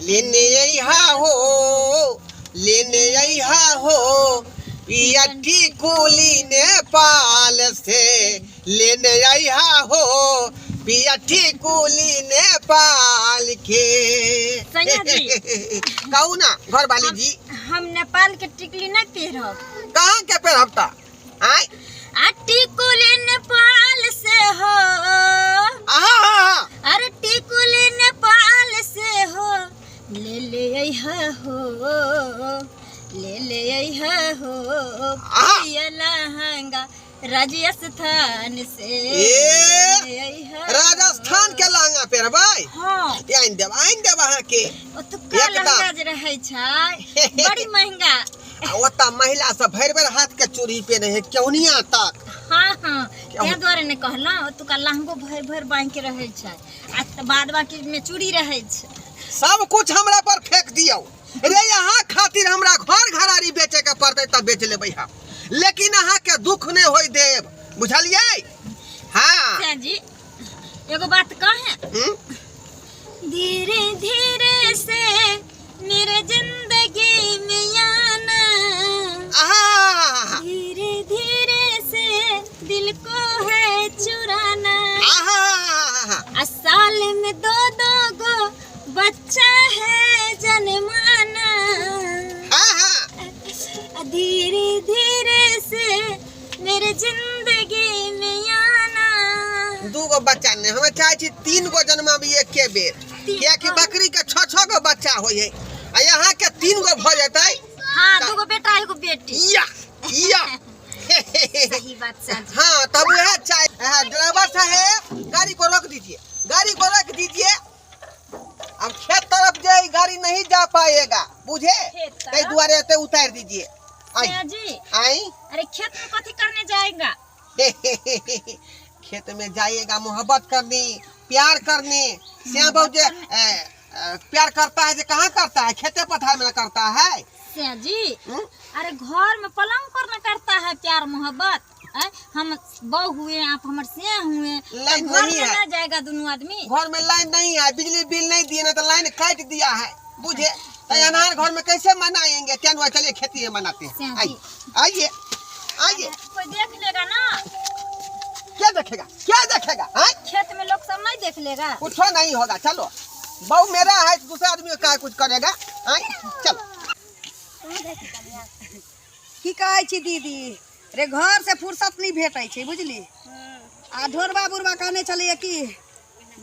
लेने अइहा हो, लेने अइहा हो, पिया टिकुली नेपाल से, लेने अइहा हो, पिया टिकुली नेपाल के। सैया जी। कहू ना घर वाली जी। हम नेपाल के टिकली नहीं पहिरब। कहाँ के पहिरब त? आय। आ टिकुली नेपाल से हो। आहा, हा, हा। अरे टिकुली नेपाल से हो, ले ले अइहा हो, ले ले अइहा हो, आहा। पिया लहंगा राजस्थान से। ए, ले अइहा। राजस्थान के लहंगा पहिरबै? हाँ। आनि देब, आनि देब अहाँके। ओतुका एकदम। लहंगा जे रहै छै बड़ी महंगा। आ ओतऽ महिला सब भरि भरि हाथ के चूड़ी पहिरै है केहुनिया तक। हाँ हाँ, ताहि दुआरे ने कहलहुँ, ओतुका लहंगो भरि भरि बान्हि के रहै छै आ बाद बाकी में चूड़ी रहै छै। सब कुछ हमरा पर फेंक दियौ रे, अहाँ खातिर हमरा घर घरारी बेचे के पड़तै तब बेच लेबै हम, लेकिन अहाँ के दुख नहि होय देब, बुझलियै? हाँ। सैया जी एगो बात कहे। हम्म? धीरे धीरे से मेरे जिंदगी में आना, आहा। धीरे धीरे से दिल को है चुराना, आहा। आ साल में दो दो गो बच्चा है जन्माना, आहा। आ धीरे धीरे से मेरे जिंदगी में आना। दू गो बच्चा नहीं, हमें चाहे छी 3 गो जन्माबी एके बेर, तीन, कियाकि हाँ। बकरी के 6 6 गो बच्चा होय है आ यहाँ के 3 गो भ जेतै। हाँ, 2 गो बेटा एगो बेटी। या, या। सही बात सर। हाँ, तब वह चाहे। हाँ, ड्राइवर साहब गाड़ी को रोक दीजिए, गाड़ी को रोक दीजिए, अब खेत तरफ जाए गाड़ी नहीं जा पाएगा, बुझे? खेत तरफ? तै दुआरे एते उतार दीजिए। आई। सैया जी। आई। अरे खेत में कथी करने जाएगा? खेत में जाइएगा मोहब्बत करने, प्यार करने। श्याम बाबू जे, प्यार करता है, जे कहाँ करता है? खेते पथार में करता है। सैया जी, हम्म? अरे घर में पलंग पर न करता है प्यार मोहब्बत। हम बहू हुए, आप हमर सिया हुए, लाइन घर नहीं में है। ना जाएगा दोनों आदमी। घर में लाइन नहीं है, बिजली बिल नहीं दिए ना तो लाइन काट दिया है, बुझे? तो अनार घर में कैसे मनाएंगे? क्या हुआ? चलिए खेती में मनाते हैं। सिया आइए, जी। आइए, आइए। कोई देख लेगा ना? क्या देखेगा, क्या देखेगा? हाँ? खेत में लोग सब नहीं देख लेगा? कुछ नहीं होगा, चलो बहू मेरा है, दूसरा आदमी का कुछ करेगा? हाँ? चलो। की कहै छी दीदी रे, घर से फुर्सत नहीं भेटै छै, बुझली? आ ढोरबा बुढ़बा कहने छलैया कि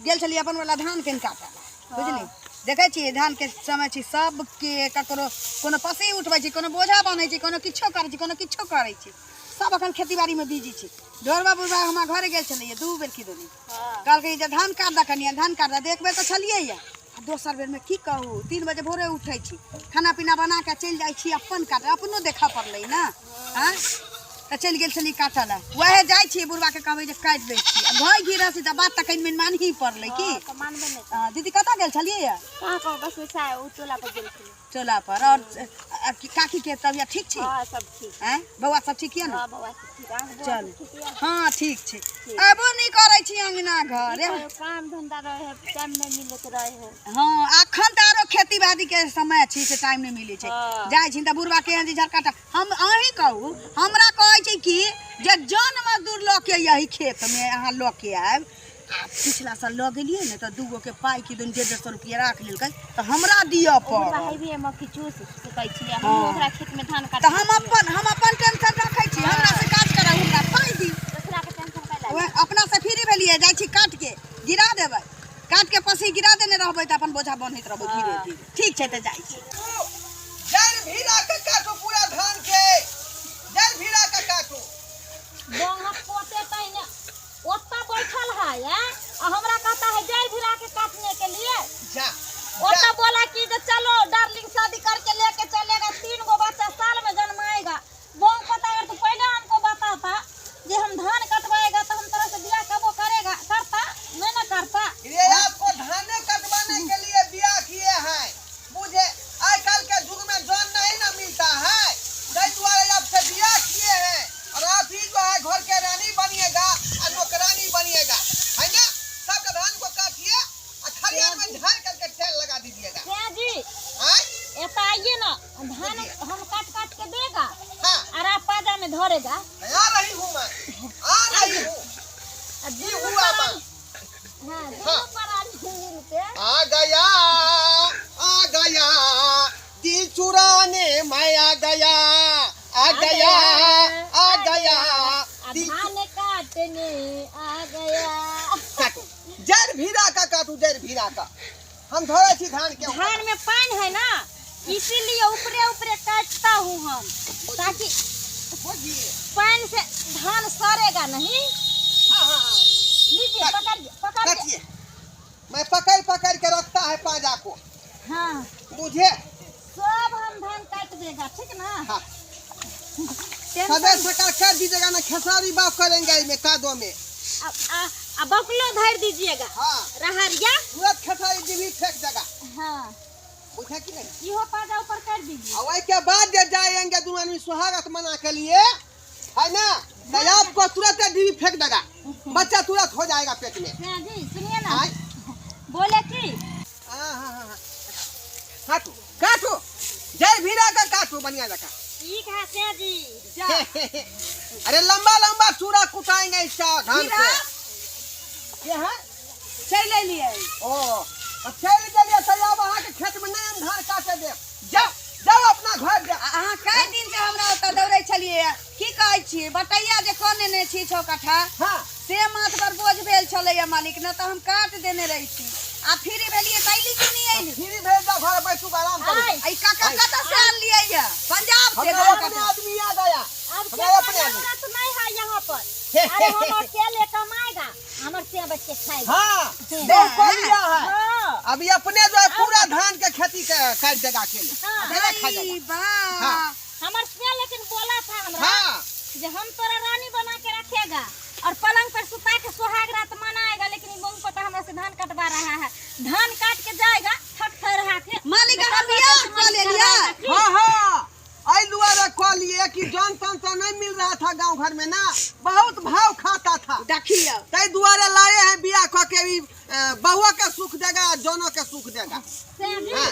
गेल छलियै अपन वाला धान के काटऽ, बुझली? देखै छियै धान के समय छै, सबके ककरो कोनो पसी उठबै छै, कोनो बोझा बान्है छै, कोनो किछो करै छै, कोनो किछो करै छै, सब अखन खेतीबाड़ी में बिजी छै। ढोरबा बुढ़बा हमरा घरे गेल छलैया 2 बेर की दू, कहलकै जे धान काट दऽ कनिया, धान काट दऽ। एक बेर तऽ छलियै या, आ दोसर बेर में की कहू, 3 बजे भोरे उठै छी, खाना पीना बना के चलि जाइ छी अपन काटऽ, अपनो देखऽ पड़लै ने। आँय तऽ चलि गेल छलियै काटऽ लए, वएह जाइ छियै बुढ़बा के कहबै जे काटि दै छी, आ भय घी रहतै तऽ बात तऽ कनि मनि मानही पड़लै की। हँ, तऽ मानबै नहि तऽ। हँ, दीदी कतऽ गेल छलियै या? कहाँ कहाँ, बस वैसा ओ टोला पर गेल छलियै। टोला पर। और काकी के तबियत ठीक छी? हँ, सब ठीक। आँय, बौआ सब ठीक यऽ ने? हँ, बौआ सब ठीक। अहाँके बौआ चलू। सब ठीक यऽ? हँ, ठीक छै। ठीक। अयबो नहि करै छी अङ्गना घर। की करू, काम धंधा रहै है, टाइम नहि मिलैत रहै है। हँ, अखन तऽ आरो खेती बाड़ी के समय छी से टाइम नहि मिलै छै। हँ। जाइ छी तऽ बुढ़बा के जे झटका, हम अहीं कहू, हमरा कहै छै कि जे जन मजदूर लऽ के यही खेत में अहाँ लऽ के आयब। आ पिछला साल लऽ गेलियै ने तऽ 2 गो के पाइ की दुन 150 रुपया राख लेलकै, तऽ हमरा दिअ ओकरा पड़ल। हेबे मे किछु सकै छी, हँ। हमहूँ ओकरा खेत में धान काटै तऽ छियै। हम अपन टेंशन रखै छी, हमरा से काज कराउ, हमरा पाइ दियौ। दोसरा के टेंशन कैला? ओएह अपना से फ्री भेलियै, जाइ छी काट के गिरा देबै, काट के पसी गिरा देने रहबै तऽ अपन बोझा बन्हैत रहबै धीरे धीरे। ठीक छै तऽ जाइ छी। जड़ भीड़ा के काटू पूरा धान के, जड़ भीड़ा के काटू। बौआ पोते तैने ओतऽ बैठल है, हैं? आ हमरा कहता है जड़ भिड़ा के काटने के लिए। जा, ओतऽ जा। बोला कि जे चलो डार्लिंग शादी करके लेके चलेगा, 3 गो बच्चा साल में जन्माएगा। बौआ पता अगर तू पहले हमको बताता जे हम धान कटवाएगा तो हम तरह से बियाह कबो करेगा, करता नहीं ना करता। ये आपको धाने कटवाने के लिए बियाह किए हैं, बुझे? आजकल के युग में जन नहीं ना मिलता है, तै दुआरे आपसे बियाह किए हैं और आप ही जो है घर के रानी बनिएगा और नौकरानी बनिएगा, है ना? सब धान को काटिए और खलिहान में झाड़ करके तेल लगा दीजिएगा। सैया जी। करेगा। आ रही हूँ मैं, आ रही हूँ। आ ये दुनू हुआ प्राणी, माँ। हाँ, दुनू हाँ। प्राणी मिलके आ गया, आ गया, दिल चुराने मैं आ गया, आ गया, आ गया, आ दिल धान काटने आ गया। काटू जड़ भीरा का, काटू जड़ भीरा का। हम धरे छी धान के ऊपर। धान में पानी है ना, इसीलिए ऊपरे ऊपरे काटता हूँ हम, ताकि बुझिए। पानी से धान सड़ेगा नहीं। हाँ, हाँ, हाँ। लीजिए, काट- पकड़िए पकड़िए। काटिए। मैं पकड़ पकड़ के रखता है पाजा को। हाँ, बुझे। सब हम धान काट देगा, ठीक ना? हाँ। टेंशन- सवेर सकाल कर दीजिएगा ना, खेसारी बाप करेंगे इसमें कादो में। अब अब बकलो धर दीजिएगा। हाँ। रहरिया। तुरंत खेसारी जी भी फेंक देगा। हाँ। बुझा कि नहीं? इहो पाजा ऊपर कर दीजिए। और वही के बाद जे जाएंगे दोनों आदमी सुहागत मना के लिए, है ना, तो आपको तुरंत डीबी फेंक देगा, बच्चा तुरंत हो जाएगा पेट में। हाँ जी, सुनिए ना। आय। बोले कि हाँ, हाँ, हाँ, हाँ। काटू काटू, जय भीरा का काटू बढ़िया लगा। ठीक है सिया जी, जा। अरे लंबा लंबा चूड़ा कुटाएंगे इसका धान भीरा? को। ये है? चलि एलियै। ओ, तो चलि गेलियै तऽ आब अहाँके खेत में नहि हम धान काटे देब। जाओ जाओ अपना घर जाओ। आ अहाँ कए दिन से हमरा ओतऽ दौड़ै छलियै, की कहै छियै, बटैया जे कऽ नेने छी 6 कट्ठा, हाँ। से माथ पर बोझ भेल छलैया मालिक, न तऽ हम काट देने रही छी। आ फ्री भेलियै तऽ अयली कि नहि अयली? फ्री भेल जाओ, घर बैसू आराम करू। आय। आ ई काका कतऽ से आनलियै ये? पंजाब से हमरा 2 अपने कट्ठा। आदमी आ गया। अब हमरा खेतवा अपने आदमी। जरूरत नहीं है यहाँ पर। अरे हम अकेले कमाएगा, हमर से बच्चे खाएगा। हाँ, बहुत कर लिया है। हाँ। अभी अपने जो है पूरा धान के खेती के काट देगा अकेले। हाँ। अकेले खा जाएगा। आई बा। हाँ। हमर से लेकिन बोला था हमरा। हाँ। जे हम तोरा रानी बना के रखेगा और पलंग पर सुता के सुहाग रात मनाएगा, लेकिन ये मूंग पता हमरा से धान कटवा रहा है। धान काट के जाएगा थक थर रहा के। मालिक अहाँ बियाह कऽ लेलियै? हाँ, हाँ। एहि दुआरे कहलिए कि जन तन तो नहीं मिल रहा था गांव घर में ना, बहुत भाव खाता था। देखियौ। ताहि दुआरे लाए हैं बियाह कऽ के, ई, बहुआ के सुख देगा और जनो के सुख देगा। से जी, हाँ।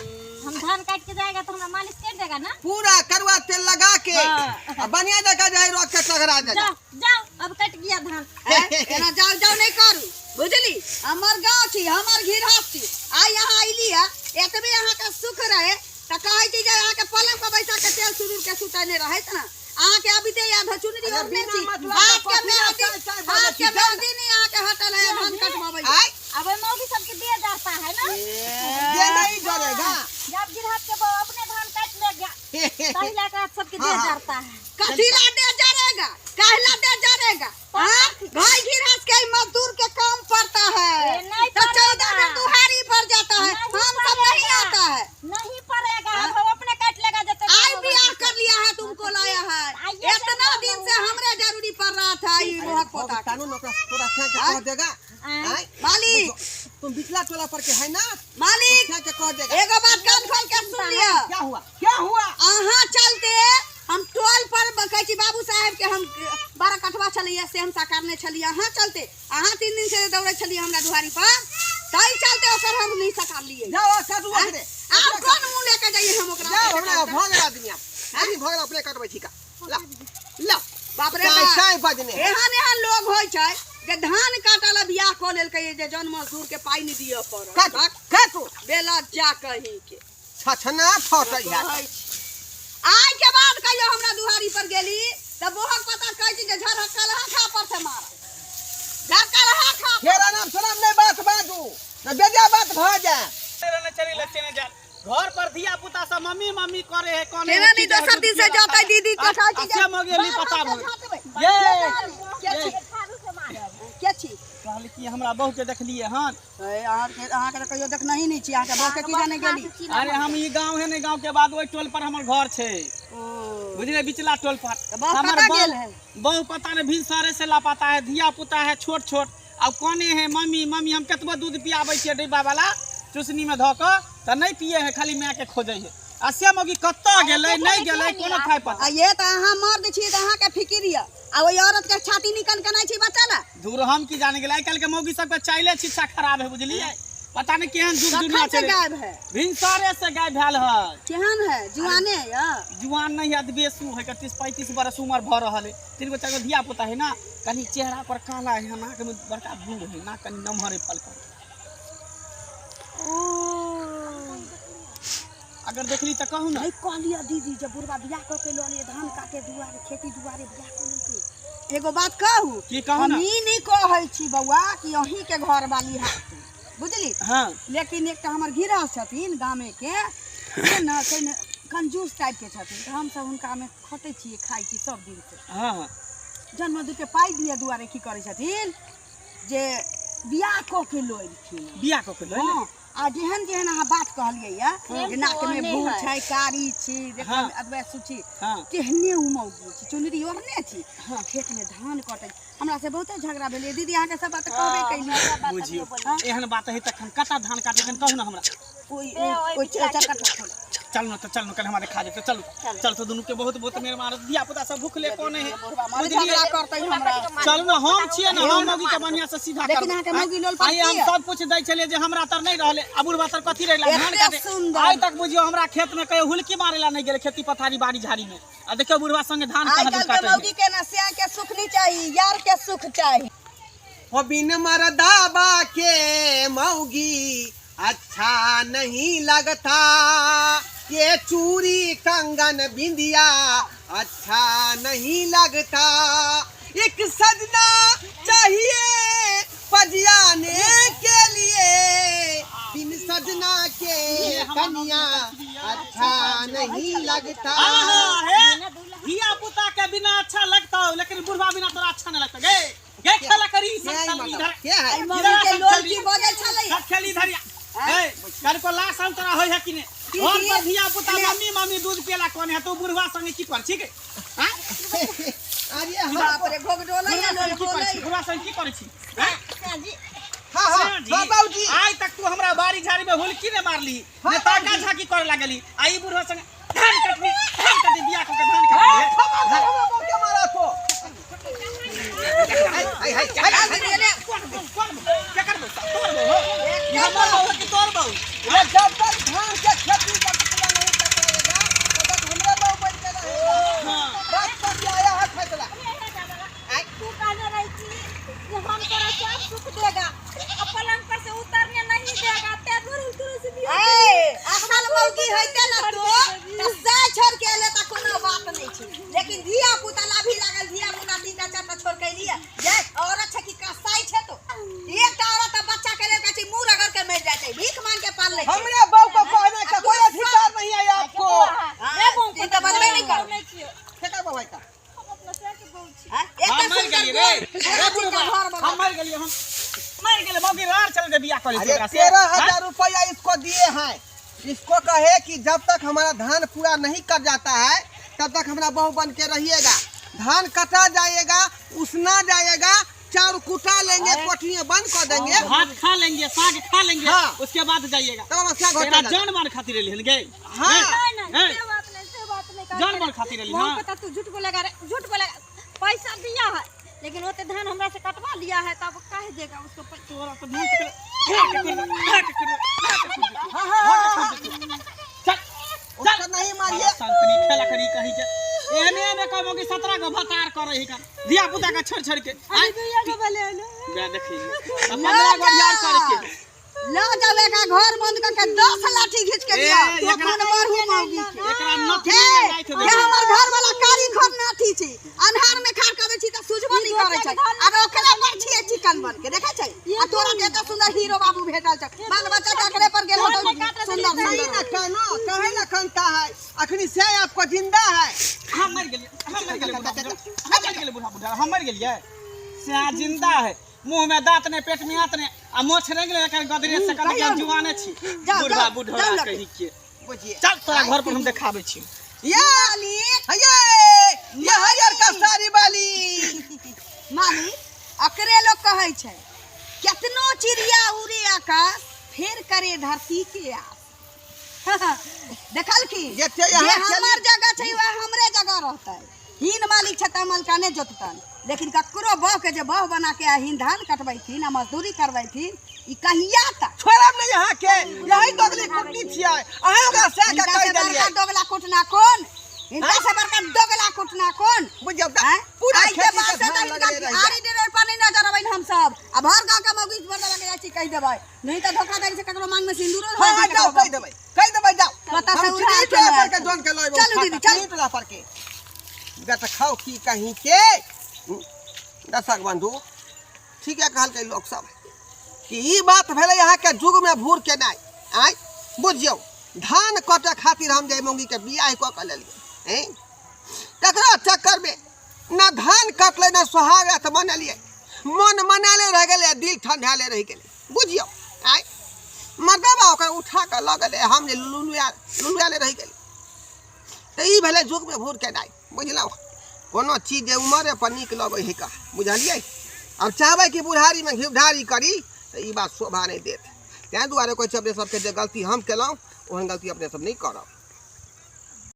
हम धान काट के जाएगा तो हमरा मालिश कर देगा ना? पूरा करुआ तेल लगा के हाँ। आ बढ़िया जगह जाए रोक के टकरा देगा। जाओ जाओ, अब कट गया धान। हैं? एना जाओ जाओ नहीं करू, बुझली? हमर गाँव छी, हमर गृहस्थ छी। आइ यहाँ अयली है, एतबे अहाँके सुख रहे तऽ कहै छी जे अहाँके पलंग पर बैसा के तेल सिन्दूर के सुतेने रहैत ना। अहाँके अबिते याद है, चुनरी अरे ओढ़ने बिना छी। मतलब हाथ के के पसीना मेहंदी, चाय चाय बजै हाथ छी, के जाउ ना। मेहंदी नहीं अहाँके हटल है, धान कटवाबै। आइ। अब ओइ मौगी सबके दिया जाता है ना? ये नहीं जरेगा। जब गिरहत के बहू अपने धान काट ले गया, तही लाके आप सबके दिया हाँ, हाँ। जाता है। कथी ला दे जरेगा? काहे ला दे जरेगा? हाँ? भाई गिरहत के मजदूर के काम पड़ता है। ए, नहीं तो पड़ेगा। 14 दिन दुहारी पर जाता है, नहीं हम सब नहीं पड़ेगा। आता है। नहीं पड़ेगा, अब हम अपने काट लेगा जब तक आई होगा बियाह तो। कर लिया है, तुमको लाया है। आइए से इतना हम दिन लोग से हमरे जरूरी पड़ रहा था ये अरे, मोहक पोता के। कानून अपना तोरा से के हाँ? कह देगा। हाँ? आय? मालिक। तुम बिचला टोला पर के है ना? मालिक। से के कह देगा। एगो बात कान खोल के सुन लिया। क्या हुआ? क्या हुआ? अहाँ चलते हम टोल पर कहै छी बाबू साहेब के हम 12 कटवा छलैया से हम साकारने छलियै। अहाँ चलते अहाँ 3 दिन से दौड़ै छलियै हमरा दुआरी पर, ताहि चलते ओकर हम नहीं साकारलियै। जाओ, आ, काटू आँय? ओकरे। आब कोन मुँह लेके जाइए हम ओकरा? जाओ, हमरा भऽ गेल आदमी आब। आदमी भऽ गेल, अपने कटबै छी का। ला, ला। बाप रे चाय, बाप। चाय बजने। एहन एहन लोग होइ छै जे धान काटऽ ला बियाह कऽ लेलकै जे जन मजदूर के पाइ नहि दिअ पड़त। काटू, काटू। बेला जा कहीं के। छछना फटै है। कहै छी। आइ के बाद कहियो हमरा दुहारी पर गेली तऽ बोहक पता कहै छी जे झरकलहा खा पर से मारब। झरकलहा खा पर। फेर अनाप शनाप नहि बात बाजू, न बेजा बात भऽ जाय। रहने चली ले चले जा। घर पर धिया पुता सब मम्मी मम्मी करे है, कोने केना है, नहीं की जाए, दोसर दिन से दूध पिया जाता है दीदी के आ, कहै छी जे आ, से मगेली बाहर पता से भऽ गेल। झाँटबै। ये, के छी? ये। के छी? कहली कि हमरा बहू के देखलिए हन। ए, अहाँके तऽ कहियो देखनही नहि छी, अहाँके बहू के की जाने गेली? अरे हम ई गांव है ने, गांव के बाद ओहि टोल पर हमर घर छै। ओ। बुझलिए, बिचला टोल पर। तऽ बहू हमर कतऽ बहू गेल है? बहू पता नहीं भिनसरे से लापता है, धिया पुता है छोट छोट। अब कोने है मम्मी मम्मी, हम कतबो दूध पियाबै छियै डिब्बा वाला चुसनी में धऽ कऽ तऽ नहि पिए है, खाली माय के खोजै है। आ से मौगी कतऽ गेलै नहि गेलै कोनो ठाइ पता। आ ये तऽ अहाँ मर्द छी तऽ अहाँके फिकिर यऽ, आ ओहि औरत के छाती निकल के नहि छी बच्चा ला। दूर हम की जाने गेलै, आइ काल्हि के मौगी सबके चाइले शिक्षा खराब है, बुझलिए? पता नहीं केहन जुग दुनिया कखन से चले गायब है भिनसरे से गायब भेल है। केहन है, जुआने है? जुआन नहीं है, बेसू है, 30-35 बरस उम्र भऽ रहल है। 3 गो 4 गो धिया पुता है ना, कनी चेहरा पर काला है, नाक में बड़का भूर है, नाक कनी नमहर है फलकल। अगर देखली तऽ कहू ना। नहीं कहलियै दीदी, जब बुढ़बा बियाह कऽ के लऽ लिए धान काटे दुआरे, खेती दुआरे बियाह कऽ लेलकै। एगो बात कहू? की कहू हम ना? ई नहीं कहै छी बौआ कि अहीं के घर वाली है, बुझली? हाँ। लेकिन एकटा हमर गिरह छथिन गामे के, से न से न कंजूस टाइप के छथिन, तऽ हमसब हुनका में खटै छियै, खाइ छी सब दिन से। हाँ हाँ। जन्म के पाइ दिअ दुआरे की करै छथिन जे बियाह कऽ के लऽ एलखिन। बियाह कऽ के लऽ एलै? हाँ, आ जेहन जेहन अहाँ बात कहलियै या जे नाक में भूर छै, कारी छी, देखै हाँ। में अधवयसू छी, हाँ। तेहने उ मौगी छी, चुनरी ओढ़ने छी, खेत में धान कटै। हमरा से बहुते झगड़ा भेलै दीदी, अहाँके सब बात कहबे कैली। बुझियौ एहन बात है तखन कतऽ धान काटे, कहू ना हमरा। ओइ ओइ चरकट। चल न तऽ चल न, कल हमारे खा जेतै। चलू चल तो दुनू के बहुत बहुत मेहरबान। धिया पुता सब भूखले कोने है, बुझलियै? झगड़ा करतै हमरा। चलू ना, हम छियै ना, हम मौगी के बढ़िया से सीधा लेकिन करबै। अहाँके मौगी लोल आइ हम पड़ती है। सब कुछ दै छलियै जे हमरा तर नहीं रहले, आ बुढ़बा तर कथी रहला धान एते काटे। सुन्दर। आइ तक बुझियौ हमरा खेत में कहियो हुलकी मारे ला नहीं गेलै खेती पथारी बाड़ी झाड़ी में, आ देखियौ बुढ़बा संगे धान आइ कहाँ काल्हि के काटे। मौगी के ना सिया के सुख नहीं चाही, यार के सुख चाही। हो बिन मरदाबा के मौगी अच्छा नहीं लगता, ये चूड़ी कंगन बिंदिया अच्छा नहीं लगता, एक सजना चाहिए पजियाने के लिए, बिन सजना के कन्या अच्छा नहीं लगता। आहा, हे धिया पुता के बिना अच्छा लगता हो, लेकिन बुढ़वा बिना तोरा अच्छा नहीं लगता। गे गे खेला करी सब क्या है चल मतलब? इधर। क्या है? एहि मौगी के लोल की बजै छलै? सब खेली इधर या। ए कर को लाश हम तोरा होय है कि ने? घर पर धिया पुता मम्मी मम्मी दूध पियला कोन है, तू बुढ़वा संगे की कर छी के? हां, अरे हम बाप रे, घोघडोलै बुढ़वा या लोल संगे की कर बोलै छी? बुढ़वा संगे की कर छी? हां हाँ हाँ हाँ बाबूजी, आइ तक तू हमरा बाड़ी झाड़ी में हुलकी ने मारली ने ताका झाकी करे लागली, आ ई बुढ़वा संगे धान कटनी, धान कटनी, बियाह क के धान कटनी। खबर हमरा बाबू के मारा तो हाय हाय हाय हाय। कोन बहू, कोन बहू, केकर बहू? तोर बहू हो? ई हमर बहू है कि तोर बहू? ये जब तक धान के खेती जब पूरा नहीं कटाएगा तब तक हमरे बहू बन के रहेगा। हाँ। बात पर भी आया है फैसला। तू कहने रही थी कि हम तोरा सब सुख देगा, अब पलंग पर से उतरने नहीं देगा, ते दूर तोरा से बियाह। ए असल मौगी होइते ना तो त से छोड़ के एले त कोनो बात नहीं छै, लेकिन धिया पुता ला भी लागल, धिया पुता 3टा 4टा छोड़ के एलियै जे औरत छै कि कसाई छै? तो एकटा औरत त बच्चा के लेल कहै छै मुंह रगड़ के मरि जाइ छै, भीख मांग के पाल लै छै। हमरे बहू को कहने का कोई अधिकार नहीं है आपको। हाँ, ई त बनबे नहीं कर। नहीं छियो। ठेका बहू का। हम अपना से के बहू छी। हाँ, हम एते मर सुन्दर गेलियै रे। गोर, रे गोर बुढ़वा, घर बनल। हम मर गेलियै, हम मर गेलियै, मौगी रार चल दे बियाह करे अरे ओकरा से। 13,000 रुपया इसको दिए हैं, इसको कहे कि जब तक हमारा धान पूरा नहीं कट जाता है तब तक हमारा बहू बन के रहिएगा। धान कटा जाएगा, उसना जाएगा, चाउर कुटा लेंगे, कोठियां बंद कर देंगे, भात खा लेंगे, साग खा लेंगे, हाँ। उसके बाद जाइएगा। तब हम अपना घर तेरा चला जान मार खातिर एलिहन गे। हाँ। नहीं नहीं, हैं? से बात नहीं, से बात नहीं। जान मार खातिर एली। मोह हाँ। पता तू झूठ बोलेगा रे, झूठ बोलेगा। पैसा दिया है लेकिन ओते धान हमरा से कटवा लिया है, तब काहे देगा उसको पैसा? तोरा तो धान पकड़, भाग के कर, भाग के कर, भाग के कर। हाँ हाँ चल उसको नहीं मारिए। संतनी खेला करी कही के एहने एहने कहबो कि 17 गो भतार करे ही का धिया पुता के छोड़ छोड़ के। अरे भैया के बोले ना। बे देखी 15 गो बियाह करे के ल जाओ एकरा घर बंद करके 10 लाठी घींच के ए, दिया तो एकरा- अपन मारू मौगी के। एकरा नथनी हे, में राखि हे देबै। हमर घर वाला कारी घर नाठी छै, अन्हार में खाड़ कर दै छी त सुझबो नहीं करै छै, आर ओकरे पर छियै चिकन बन के देखै छै। आ तोरा के एते सुंदर हीरो बाबू भेटल छै, बाल बच्चा के एकरे पर गेल होतौ सुंदर नहीं सुंदर। ना कहना कहे ना कहता है अखनी से आपको जिंदा है। हम मर गेलियै, हम मर गेलियै बुढ़ा बुढ़ा, हम मर गेलियै बुढ़ा बुढ़ा, हम मर गेलियै। से जिंदा है, मुंह में दांत ने, पेट में आंत ने, आ मोछ रंग ले एकर गदरे से कन के जुआने छी। जाओ, बुढ़ा जाओ, बुढ़ा जाओ लगे। कही के। बुझिए। चल तोरा घर पर हम देखाबै छी। ये मालिक ये ये हरियर का साड़ी वाली। मालिक अकरे लोग कहै छै केतनो चिड़िया उड़े आकाश फेर करे धरती के आस। देखल की जेते यहाँ जे चली- हमर जगह छै वह हमरे जगह रहतै। हीन मालिक छै तऽ मलका नहि जोततन, लेकिन ककरो बह के जे बह बना के आ हीन धान कटबैथिन आ मजदूरी करबैथिन, ई कहिया तक छोड़ब नहि अहाँके। यही दोगली कुटनी छियै अहाँ, ओकरा सएह के हिनका कहि से देलियै। बड़का दोगला कुटना कोन? हिनका से बड़का दोगला कुटना कोन? बुझियौ तऽ आँय? पूरा आइ के खेती बाद के से तऽ धान हिनका लगले रहि जायत। आरी डेरे पर नहि नजर अबैन हम सब, आ भर गाँव के मौगी मर्दवा के जाइ छी कहि देबै, नहि तऽ धोखाधड़ी से ककरो मांग में सिंदूरो हाँ हाँ, जाओ, कहि देबै, कहि देबै, जाओ। पता से हम उड़ा चिनी के टोला लऽ पर के आयब। जौन के लऽ अयबै। चलू उठा दीदी, कऽ, चलू। चिनी टोला पर के गत खाओ की कहीं के। दर्शक बंधु, ठीके कहलकै लोक सब कि ई बात भेलै अहाँके युगमे भूर केनाइ। आँय बुझियौ, धान कटै खातिर हम जे मौगीके बियाह कऽ के लेलियै, आँय तकरा चक्करमे न धान कटलै न सोहाग रात मनेलियै, मन मनाले रहि गेलै आ दिल ठंडाले रहि गेलै। बुझियौ, आँय मर्दबा ओकरा उठा कऽ लऽ गेलै, हम जे लुलुआ लुलुआले रहि गेलै। तऽ ई भेलै युगमे भूर केनाइ। बुझलहुँ, कोनो चीज जे उमरे पर नीक लगै हइ का, बुझलियै? आब चाहबै कि बुढ़ारीमे घिवढारी करी तऽ ई बात शोभा नहि देत। ताहि दुआरे कहै छी अपने सबके, जे गलती हम केलहुँ ओहन गलती अपने सब नहि करब।